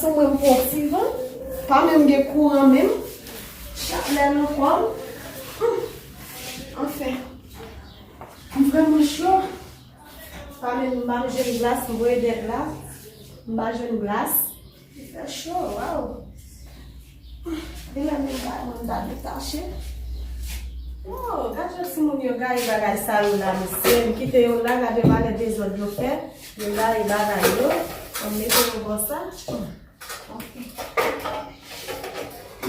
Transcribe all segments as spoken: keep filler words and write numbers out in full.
Mwen, m pran ti van, pa menm gen kouran menm. Chalè nan kò m. Hmm. Anfen, m vrèman cho. Pa menm, m pa jwenn glas, m voye dèyè glas. M pa jwenn glas. Li fè cho, waw. Li menm, li bay mwen, m ta detache. Oh, gad jan timoun yo gaye bagay sa yo la, mesye. M kite yo la, gade valè dezòd yo fè. Yo gaye bagay yo. Mwen mete yo bò sa. Ok.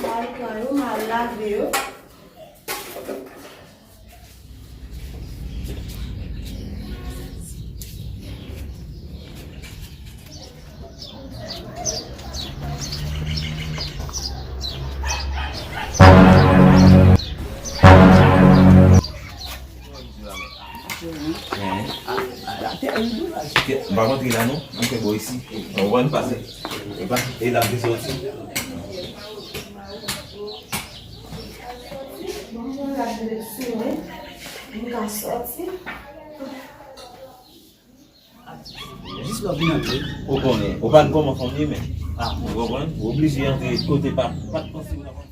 M al pran yo, m al lave yo. M pa rantre la non, m fè bò isi. Ou konprann, pase. E pa, e la m te soti. Bon, mwen la vin sou mwen. M ka soti. Jis lè w vin antre. Ou konnen, ou pa n kòman fanmi men. Ah, ou konprann? Ou oblije antre kote pa, pa t panse w t ap antre.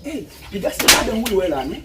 Ey, piga se madanm ou l wè la, non?